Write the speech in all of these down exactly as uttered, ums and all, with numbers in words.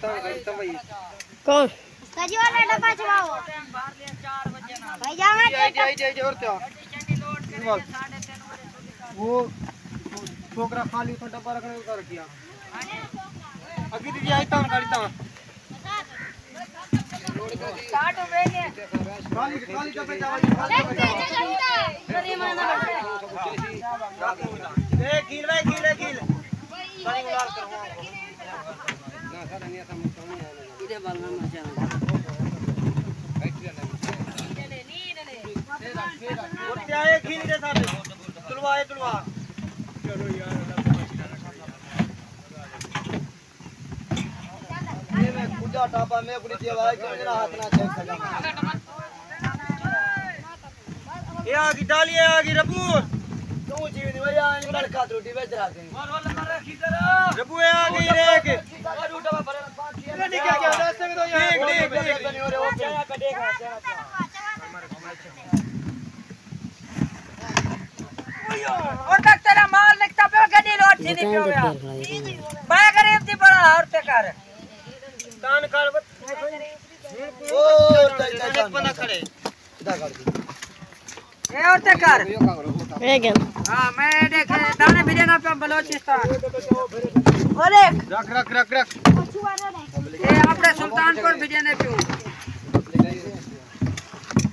کون؟ کجی والا ڈبہ چواؤ۔ بھائی جانا جی، آئی جی، آئی جی، آئی جی، اور کیا؟ وہ چھوکرا خالی اتھاں ڈبہ رکھنے کو کر گیا۔ اگی دی آئی تاں گاڑی تاں۔ خالی، خالی ڈبے جاؤ، خالی ڈبے جاؤ۔ اے گھیل، اے گھیل، اے گھیل۔ اے آ گئی ڈالی، اے آ گئی ربو۔ توں جیوی دی وجہ آ، لڑکا تروٹی وچ رکھ۔ ربو، اے آ گئی ریک۔ ڈیکھ، ڈیکھ، ڈیکھ۔ او ڈاکٹر، تیرا مال نکتا پیا، گڈی لوٹ تھی نہیں پیا۔ میں غریب دی بڑا، اور تے کر۔ دان کر۔ او، تائی، تائی، تائی۔ بندہ کھڑے۔ ادا کر دی۔ اے اور تے کر۔ اے گن۔ ہاں، میں ݙیکھ داݨے بھیڄے نہ پیا بلوچستان۔ او ݙیکھ۔ رکھ، رکھ، رکھ، رکھ۔ اے اپݨے سلطان پور بھیڄے نے پیو۔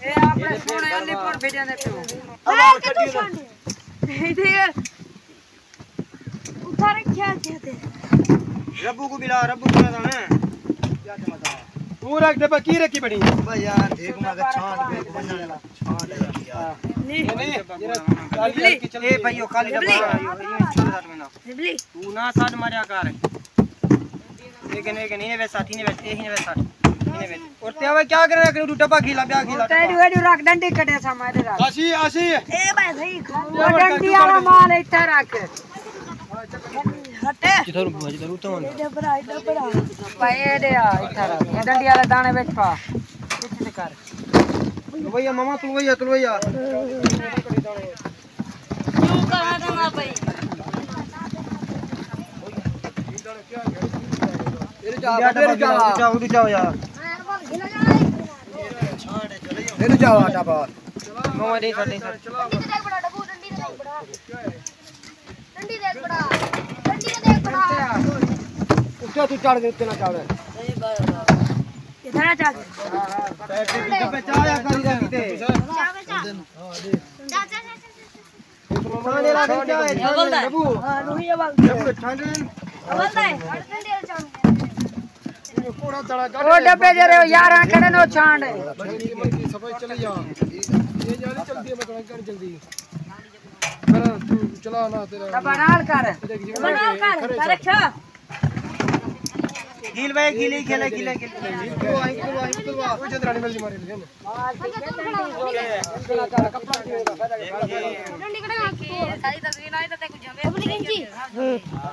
اے اپݨے سوہݨے علی پور بھیڄے نے پیو۔ اتھا رکھیا کیا تے؟ ربو کو بلا، ربو کو بلا نا۔ تو رکھ دے پا، کی رکھی بڑی؟ بھائی یار، دیکھ مگر چھانٹ، دیکھ بننا والا۔ چھانٹ ہے یار۔ نہیں۔ نہیں، نہیں، اے بھائی، او خالی ڈبہ۔ نبلی۔ تو نہ ساڈ ماریا کر۔ لیکن، لیکن، ہی نے وے ساتھ، ہی نے وے، اے ہی نے وے ساتھ۔ ہی نے وے۔ اور تے وہ کیا کرنا کہ ڈبہ گھیلا، بیا گھیلا۔ تیری ویڈیو رکھ، ڈنڈی کٹے سا مارے رکھ۔ اسی، اسی۔ اے بھائی، صحیح کھا۔ ڈنڈی والا مال اتھا رکھ۔ ہٹے۔ جدھر، جدھر اتھا ہونا۔ اے دے بھرا، اے دے بھرا۔ پائے دے آ، اتھا رکھ۔ اے ڈنڈی والا دانے وچ پا۔ کچھ نہیں کر۔ لویا ماما، تلویا، تلویا۔ کیوں کہاں تھا ماں بھائی؟ اے جاؤ، اے جاؤ، اے جاؤ یار۔ اے جاؤ، آٹا پا۔ ماما، نہیں سر، نہیں سر۔ ڈنڈی دیکھ بڑا، ڈنڈی دیکھ بڑا۔ اٹھا تو چڑھ کے اتنا چڑھ۔ اتنا چڑھ۔ تے تے تے پہ چایا کری دا کتے۔ چا، چا، چا۔ چا، چا، چا، چا، چا۔ چھانڈے لا کے چایا، چھانڈے لا۔ ہاں، روحی اول۔ ڈبو چھانڈے۔ اول دا ہے۔ ڈنڈی چاہ۔ او ڈبے جڑے ہو یار، آنکھیں نو چھانڈ۔ بلکی، بلکی، صفائی چلی جا۔ یہ جانی چلدی ہے، مطلب، کر جلدی۔ میرا تو چلا نہ تیرا۔ دبا نال کر۔ دبا نال کر، کر رکھا۔ گیل بھائی، گیل ہی کھیلے، گیلے، گیلے۔ تو آئی، تو آئی، تو آئی۔ وہ جدرانی مل جی ماری لگے۔ ڈنڈی کڑا۔ اپنی کینچی۔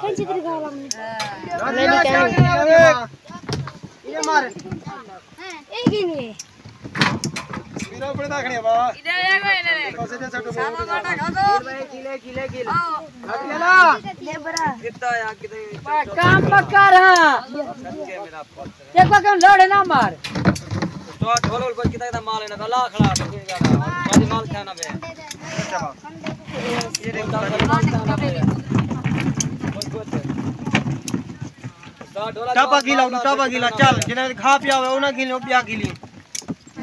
کینچی تیری گال۔ یہ مار۔ اے کی نہیں ہے؟ میرا بڑا داخلے با۔ ادھر ہے کوئی نہیں۔ کسے دے سٹو۔ ساما ماٹا کھا دو۔ کلے، کلے، کلے۔ ہاں۔ اکیلا۔ یہ برا۔ کتا ہے، کتے؟ کام پکا رہا۔ یہ کو کم لڑے نہ مار۔ تو ڈھول ول کتا دا مال ہے نا، لا کھڑا، کوئی زیادہ۔ ساری مال کھانا پہ۔ یہ دیکھ، ساری مال کھانا پہ۔ ٹاپا گھیلا، ٹاپا گھیلا، چل، جنہیں کھا پیا ہوئے، انہیں گھیلو، بیا گھیلی۔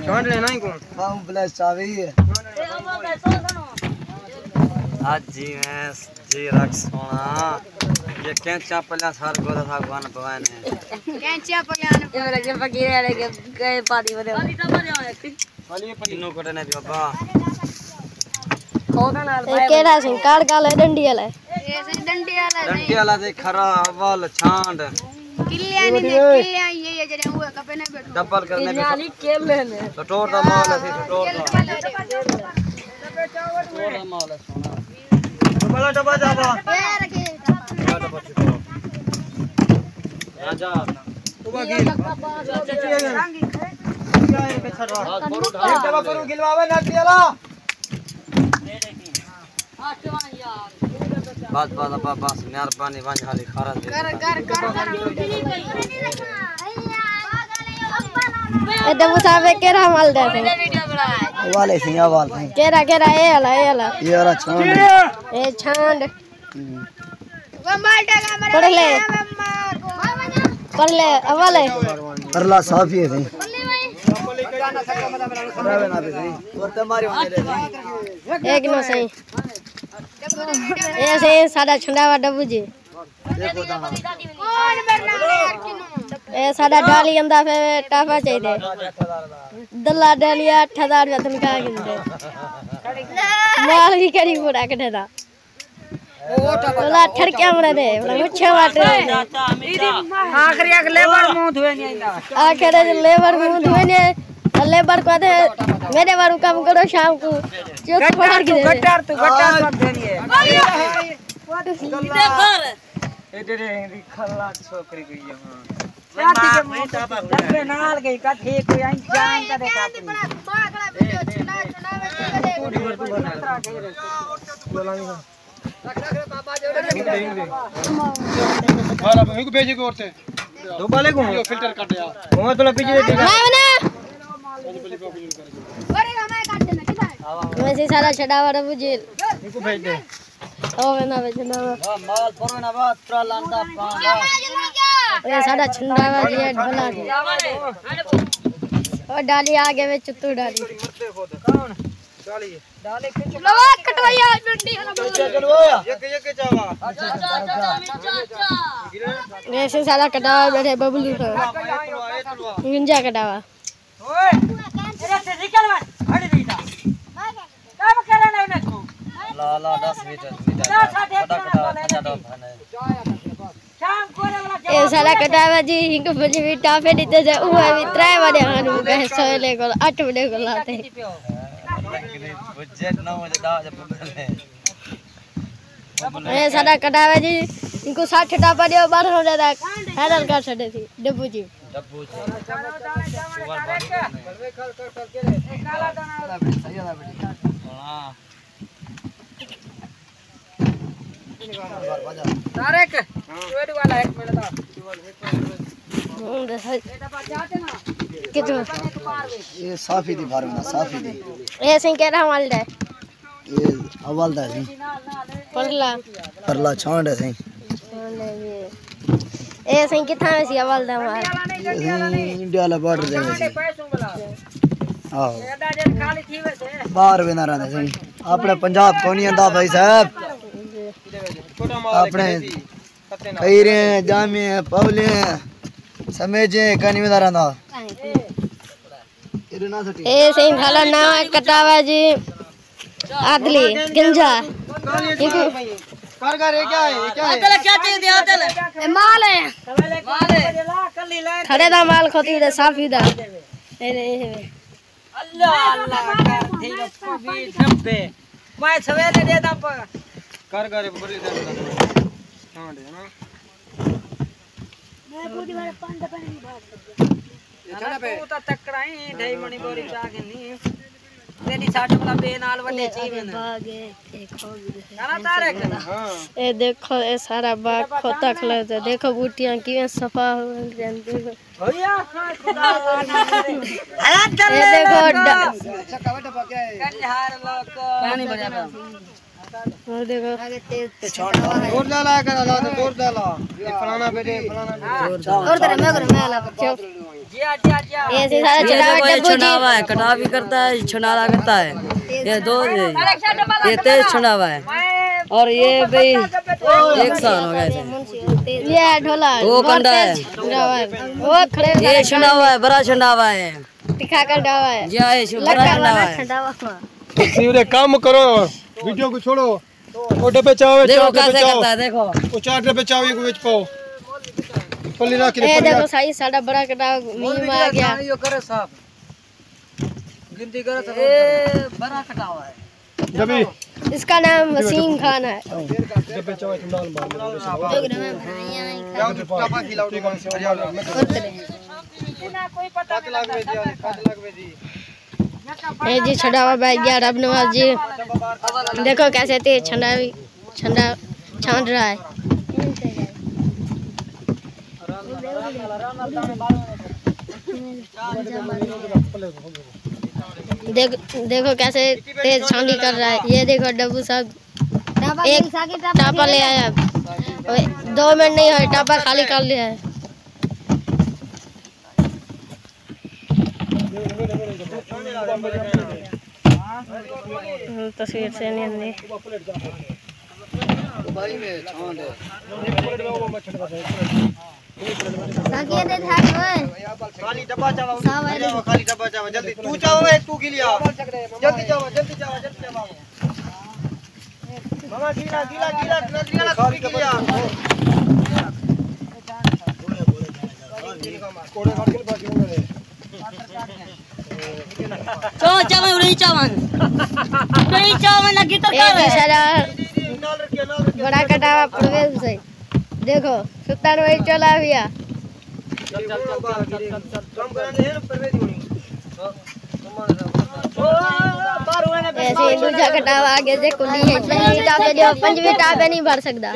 چھانڈ لینا ہی کون؟ ہاں، بلا چاوی ہے۔ اج جی میں جی رکھ سونا۔ یہ کینچا پلیاں سار گودا تھا گوان بوائے نے۔ کینچا پلیاں نے۔ یہ میرے کے فقیر والے کے گئے پانی ودے۔ کنوں کٹنے دی بابا۔ کیڑا سنگ کاڑ کالا ہے، ڈنڈی والا ہے؟ اے سنگ ڈنڈی والا ہے۔ ڈنڈی والا تے کھرا اول چھانڈ۔ کلیاں نہیں دے، کلیاں یہ، یہ جڑے ہوئے کپے نے بیٹھو۔ ڈبل کرنے کلیاں نہیں، کیلے نے۔ سٹور دا مال ہے، سٹور دا۔ ڈبل دا مال ہے سونا۔ ڈبل ڈبل جابا۔ اے رکھے۔ Double double store. راجا۔ ایک ڈبل کرو گلواوے ناکری والا۔ بس، بس، بس، بس، مہربانی، ونج حالی خارج دے۔ کر، کر، کر، کر۔ اے ڈبو صاحب، اے کیڑھا مال دے سئیں؟ والے سئیں، آ وال سئیں۔ کیڑھا، کیڑھا؟ اے والا، اے والا۔ اے والا چھانڈ۔ اے چھانڈ۔ ہوں۔ پڑھ لے۔ پڑھ لے، اول ہے۔ پرلا صافی ہے سئیں۔ ایک نو سئیں۔ اے سئیں ساݙا چھنڈاوا ڈبو جی۔ اے ساݙا ڈالی آندا پئے، ٹافا چاہیدے۔ دلہ ڈالی اٹھ ہزار روپیہ تنخواہ گھندے۔ مال وی کری پورا کڈھے دا۔ اولا ٹھڑکیا مرے دے، اولا مچھے واٹ رہے دے۔ آخری اک لیبر منہ دھوئے نہیں آئیندا۔ آخر لیبر منہ دھوئے نہیں، لیبر کو دے، میرے وارو کام کرو شام کو۔ چوک گٹا پھاڑ کے تو، دے۔ گٹا تو، گٹا تو دھوئے نہیں ہے۔ ایڈے ڈے دی کھلا چھوکری گئی ہے، ہاں۔ شادی کے موقع پہ ڈبے نال گئی، کٹھے کوئی آئی جان کا دیکھا اپنی۔ دوبالے کو؟ فلٹر کٹ یار۔ میں بنا۔ میں سے سارا چھڈا ورا مجھے۔ ان کو بھیج دے۔ او وینا وچ نہ۔ واہ، مال پرو نہ واہ، ترا لاندا پاندا۔ اے ساڈا چھنڈا وا جی، اے ڈھولا جی۔ او ڈالی آ گئے وچ، تو ڈالی۔ کون؟ ڈالی۔ لوا کٹوائی آ ڈنڈی ہلا بول۔ یک، یک چاوا۔ اے سے ساڈا کٹاوا بیٹھے ببلو۔ گنجا کٹاوا۔ اوئے، میرے سے نکل ون، ہٹ نہیں دا۔ کم کرنا انہیں کو۔ لا، لا، دس میٹر، میٹر۔ دس آٹھ بڑا کٹا، پنجا ڈال تھا نہیں۔ شام کو رے والا اے سارا کٹاوا جی، ہک بجے وی ٹافے ڈتے جے، اوہ وی ترے وڈے ہن، کہیں سویلے کول، اٹھ وڈے کول آتے۔ بجے نو بجے، دس بجے۔ اے ساڈا کٹاوا جی، انکو سٹھ ٹاپا ڈیو، بارہ سو ڈے تک فائنل کر چھڈے سی، ڈبو جی۔ ڈبو جی۔ ہاں۔ طارق، ویڈیو والا ایک منٹ دا۔ ہوں، دس۔ کتنا؟ یہ صافی دی بھر میں، صافی دی۔ اے سائیں کیڑھا مال دا ہے؟ اے اول دا سئیں۔ پرلا۔ پرلا چھانڈ ہے سئیں۔ چھانڈ ہے جی۔ اے سئیں کتھاں ویسی اول دا مال؟ اے سئیں انڈیا والا بارڈر دے ویسی۔ آہو۔ باہر ویندا رہندا سئیں۔ اپنے پنجاب کونی آندا بھائی صاحب۔ اپنے کھیرے، جامے، پولے، سمیجے، کہیں ویندا رہندا۔ اے سئیں ساڈا نواں کٹاوا جی، عادلی گنجا۔ کر کر، یہ کیا ہے؟ یہ کیا ہے؟ اے مال ہے۔ کھڑے دا مال کھوتی دے صافی دا۔ اے دے، اے دے۔ اللہ اللہ کر تھی پوی ڈبے۔ میں سویرے دے دا پر۔ کر کر، بڑی دے دا۔ ہاں دے نا۔ میں پوری بار پانچ دفعہ نہیں بھاگ سکتا۔ یہ چھوڑا پہ۔ تو تکڑا ہی، ڈھائی منی بوری چا کے نہیں۔ تیری ساٹھ والا بے نال وڈے چی میں نا۔ باغ ہے، ایک ہو بھی ہے۔ نا نا طارق۔ ہاں۔ اے دیکھو، اے سارا باغ کھوتا کھلے تے دیکھو بوٹیاں کیویں صفا ہو جاندی۔ اے دیکھو، ڈ-، او دیکھو۔ زور دے لایا کر، اللہ تو زور دے لا۔ یہ فلانا بیٹے، فلانا بیٹے۔ زور دے۔ اے سی سارا یہ چھناوا ہے، کٹا بھی کرتا ہے، چھنالا کرتا ہے۔ یہ دو، یہ تیز چھناوا ہے۔ اور یہ بھائی، ایک سال ہو گیا اسے۔ یہ ڈھولا ہے، وہ کنڈا ہے۔ وہ کھڑے یہ چھناوا ہے، بڑا چھناوا ہے۔ دکھا کر ڈاوا ہے۔ جی آئے شو، بڑا چھنڈاوا ہے۔ سیورے کام کرو، ویڈیو کو چھوڑو۔ وہ ڈبے چاوے، دیکھو چار ڈبے کیسے چاو۔ کرتا ہے، دیکھو۔ وہ چار ڈبے چاوے کو وچ پاؤ۔ پلی رکھ دے، اے پلی دیکھو رکھ۔ سائیں، ساڈا بڑا کٹا میم آ گیا۔ یہ کرے صاحب۔ گنتی کرو تو اے بڑا کٹاوا ہے۔ جبھی۔ اس کا نام وسیم خان ہے۔ جبھی چوائے تم ڈال مار۔ اے جی چھڈاوا بھائی گیا رب نواز جی۔ دیکھو کیسے تیز چھنڈا، چھنڈا چھانڈ رہا ہے۔ دیکھ، دیکھو کیسے تیز چھانڈی کر رہا ہے۔ یہ دیکھو ڈبو صاحب ایک ٹاپا لے آیا۔ دو منٹ نہیں ہوئے، ٹاپا خالی کر لیا ہے۔ تصویر سے نہیں آندی۔ ساکے دے دھاگ اوئے۔ خالی ڈبہ چاوا، ساوا خالی ڈبہ چاوا، جلدی۔ تو چاوا، تو گیلا۔ جلدی چاوا، جلدی چاوا، جلدی چاوا۔ ماما گیلا، گیلا، گیلا، گیلا، تو گیلا۔ کوڑے کٹ کے باقی ہوندے۔ چاوا، چاوا، اڑے چاوا۔ اڑے چاوا، لگی تو اے کر۔ بچارا بڑا کٹاوا پرویز سے۔ دیکھو، ستاݨ وچ چلا پیا۔ ایسے ݙوجھا کٹاوا آ ڳیا جے کلی ہے، پنجویں ٹاپے جو، پنجویں ٹاپے نہیں بھر سڳدا۔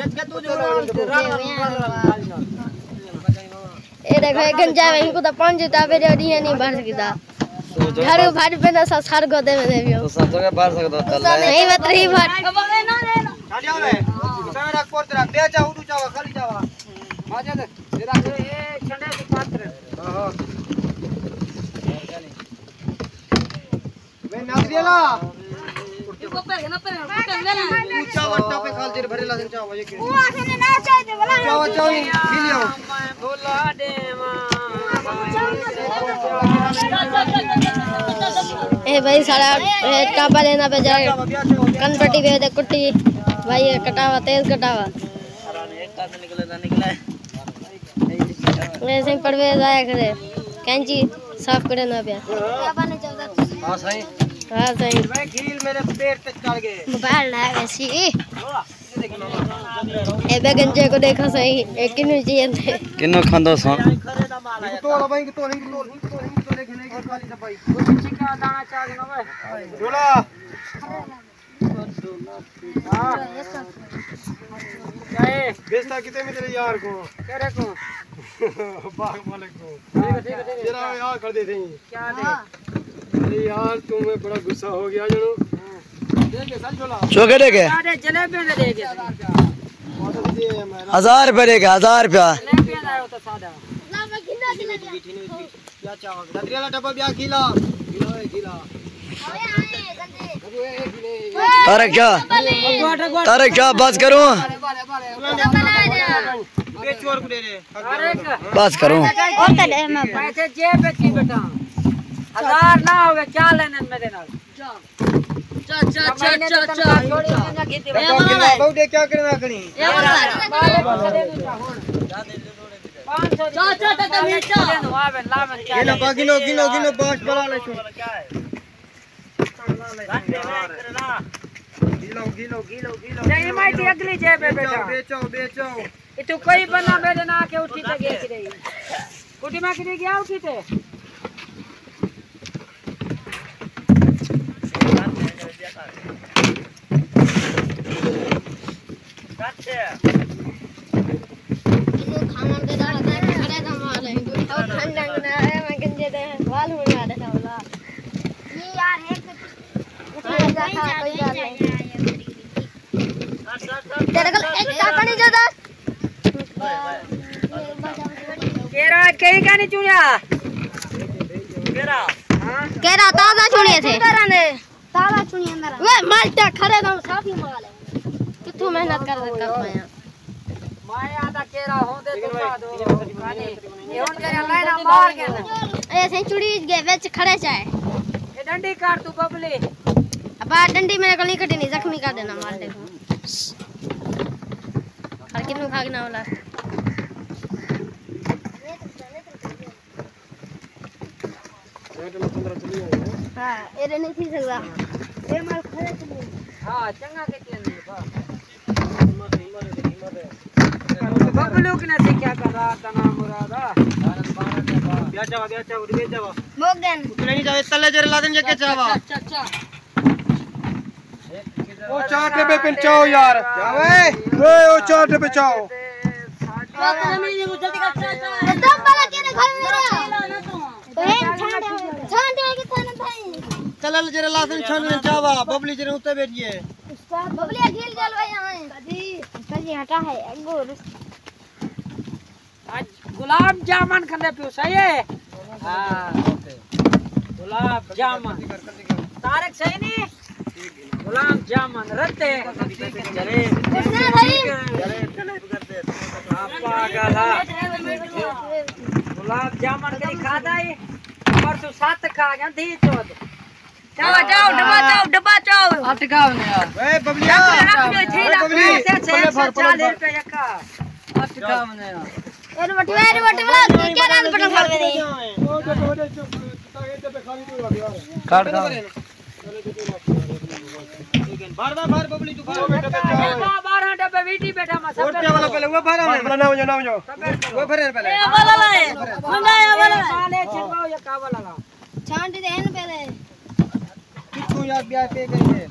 اے ݙیکھو، اے گنجا ہے، اینکوں تاں پنج ٹاپے جو ݙینہہ نہیں بھر سڳدا۔ گھر بھر پہ نہ سا سر گودے میں دے پیو۔ تو سب جگہ بھر سکتا تھا، اللہ ہے۔ نہیں، میں تری بھر۔ چھاڑیا ہوئے۔ سارا کوٹ تیرا، بے چاوا، اڈو چاوا، خالی چاوا۔ ماجد، تیرا اے چھنڈے دی پاتر۔ ہاں، ہاں۔ میں ناز ریلا۔ اونچا وٹا پہ کھال جڑ بھرے لازم چاہو، یہ کہ۔ چاہو، چاہو، کھلیو۔ اے بھائی ساڑا، اے ٹاپا لینا پہ جائے۔ کن پٹی پہ تے کٹی۔ بھائی، اے کٹاوا، تیز کٹاوا۔ اے سائیں پرویز آیا کھڑے۔ کینچی صاف کرے نہ پیا۔ ہاں سائیں۔ ہاں سائیں۔ میں گھیل میرے پیٹ تے چڑھ گئے۔ موبائل نہ ویسی۔ اے بے گنجے کو ݙیکھو سائیں، اے کنوں چیئے تے۔ کنوں کھاندو سو۔ چکا دانا چاگ نہ وے۔ جھولا۔ ہاں۔ کیا ہے؟ بیچتا کتے میں تیرے یار کو؟ کیڑھے کو؟ باغ مالک کو۔ ٹھیک ہے، ٹھیک ہے، ٹھیک ہے۔ تیرا یار کر دے تھے۔ کیا دے؟ ارے یار، تو میں بڑا غصہ ہو گیا جنو۔ دے کے سر جھولا۔ چوکے دے کے؟ کیا دے؟ جلیبیاں دے کے۔ ہزار روپے دے کے، ہزار روپیہ۔ جلیبیاں دا ہو تو سادہ۔ کیا چاہو؟ ندری والا ڈبہ بیا گیلا۔ گیلا ہوئے، گیلا۔ طارق شاہ، طارق شاہ، بس کروں۔ بس کروں۔ پیسے جیب وچ ہی بیٹھا۔ ہزار نہ ہوئے، کیا لینے میرے نال؟ چا، چا، چا، چا، چا۔ بہو دے کیا کرنا کھڑی؟ چا، چا، چا، چا، چا۔ گنو، گنو، گنو، گنو، باش بلا لے۔ گیلو، گیلو، گیلو، گیلو۔ نہیں، میں تے اگلی جیب میں بیٹھا۔ بیچو، بیچو۔ اتو کوئی بندہ میرے نہ آ کے اٹھی تے گیا کدے۔ کٹی میں کدے گیا اٹھی تے۔ تیرے کول ایک ٹاپا نہیں جو دس۔ کیرا کہیں کا نہیں چنیا؟ کیرا؟ کیرا تازہ چنیے تھے؟ تازہ چنیے اندر۔ وے مالٹا کھڑے دا صافی مال ہے۔ کتھوں محنت کر کر پایا۔ مایا دا کیرا ہوندے تو پا دو۔ کانی۔ یہ ہن تیرا لائنا مار کے نا۔ اے سائیں چڑی گئے وچ کھڑے چائے۔ اے ڈنڈی کر تو ببلی۔ ابا ڈنڈی میرے کو نہیں کٹنی، زخمی کر دینا مالٹے کو۔ ہر کنوں کھا کے نہ ہولا۔ ہاں، ایرے نہیں تھی سکدا۔ اے مال کھڑے چلی۔ ہاں، چنگا کے چلی۔ ببلو کنے سکھیا کر رات دا نام مراد آ۔ بیا چاوا، بیا چاوا، بیا چاوا۔ موگن۔ اتنے نہیں جاوے، تلے جرے لادن جے کے چاوا۔ چا، چا، چا۔ او چاٹے پہ پنچاؤ یار۔ کیا وے؟ اوئے، او چاٹے پہ چاؤ۔ دم والا کنے کھڑے میرا۔ چل جرے لاسن چھن چاوا، ببلی جرے اتے بیٹھی ہے۔ استاد ببلی اگیل جل وے آئیں۔ جی، استاد جی ہٹا ہے، اگو رس۔ اڄ گلاب جامن کھندے پیو، صحیح ہے؟ ہاں۔ گلاب جامن۔ طارق صحیح نہیں؟ گلاب جامن رتے۔ اٹھنا بھائی۔ آپ پاگل ہے۔ گلاب جامن کہیں کھادا ہی؟ پرسوں سات کھا گیا، دھی چوت۔ چاؤ، چاؤ، ڈبا چاؤ، ڈبا چاؤ۔ اٹھ کھاونے آ۔ اے ببلیا، رکھ جو، اٹھ کھاونے آ۔ اٹھ کھاونے آ۔ اے وٹی، اے وٹی والا، کیا نام بٹن کھا گئے؟ کاٹ کھاو۔ بار بار، بار ببلی تو بار۔ بارہ ڈبے ویٹی بیٹھا، میں سب اور کیا والا پہلے، وہ بارہ میں۔ بنا ہو جاؤ، نہ ہو جاؤ۔ وہ بھرے پہلے۔ اے والا لائے۔ ہوندا اے والا لائے۔ مالے چھڑواؤ یا کا والا لا۔ چھانٹی دے ہن پہلے۔ پچھوں یار بیا پے گئی ہے۔